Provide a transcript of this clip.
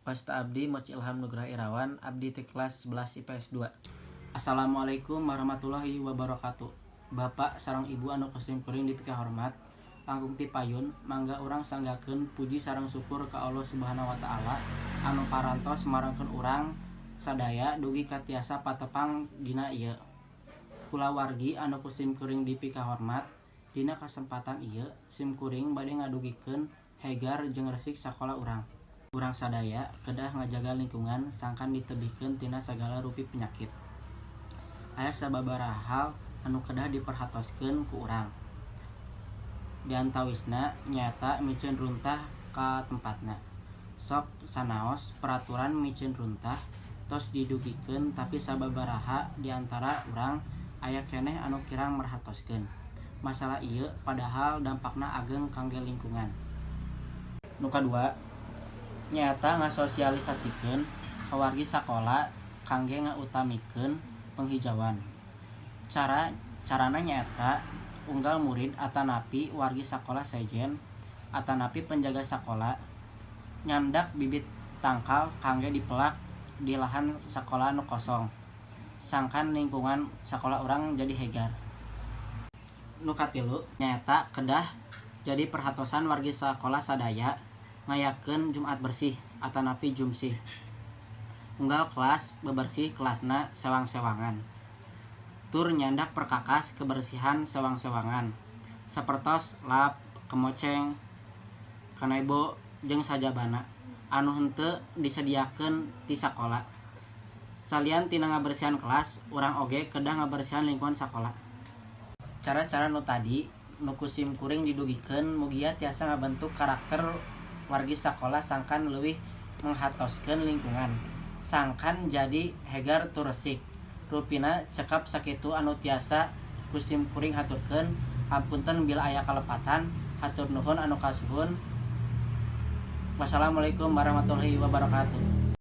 Wasta abdi Moch Ilham Nugraha Irawan, abdi ti kelas 11 IPS 2. Assalamualaikum warahmatullahi wabarakatuh. Bapak sareng Ibu anu ku simkuring dipikahormat, langkung ti payun mangga urang sanggakeun puji sareng syukur ka Allah Subhanahu wa taala anu parantos marengkeun urang sadaya dugi ka tiasa patepang dina ieu. Kulawargi anu ku simkuring dipikahormat, dina kasempatan ieu simkuring bade ngadugikeun hegar jeung resik sakola urang. Urang sadaya kedah ngajaga lingkungan sangkan ditebihkeun tina sagala rupi penyakit. Aya sababaraha hal anu kedah diperhatoskeun ku urang. Di antawisna nyaeta miceun runtah ka tempatna. Sok sanaos peraturan miceun runtah tos didugikeun, tapi sababaraha di antara urang aya keneh anu kirang merhatoskeun masalah ieu, padahal dampakna ageng kangge lingkungan. Nu kadua nyaeta ngasosialisasikeun ka wargi sakola kangge ngautamikeun penghijauan. Carana nyaeta unggal murid atanapi wargi sakola sejen atanapi penjaga sakola nyandak bibit tangkal kangge dipelak di lahan sakola nu kosong sangkan lingkungan sakola urang jadi hegar. Nu katilu nyaeta kedah jadi perhatosan wargi sakola sadaya ngayakeun Jumat Bersih atanapi Jumsih. Unggal kelas bebersih kelasna sewang-sewangan. Tur nyandak perkakas kebersihan sewang-sewangan sapertos lap, kemoceng, kanebo, jeung sajabana anu henteu disadiakeun ti sakola. Salian tina ngabersihan kelas, urang oge kedah ngabersihan lingkungan sakola. Cara-cara nu tadi nu ku simkuring didugikeun mugia tiasa ngabentuk karakter wargi sakola sangkan leuwih menghatoskeun lingkungan sangkan jadi hegar tur resik. Rupina cekap sakitu anu tiasa ku simkuring haturkeun. Hapunten bila aya kalepatan. Hatur nuhun anu kasuhun. Wassalamualaikum warahmatullahi wabarakatuh.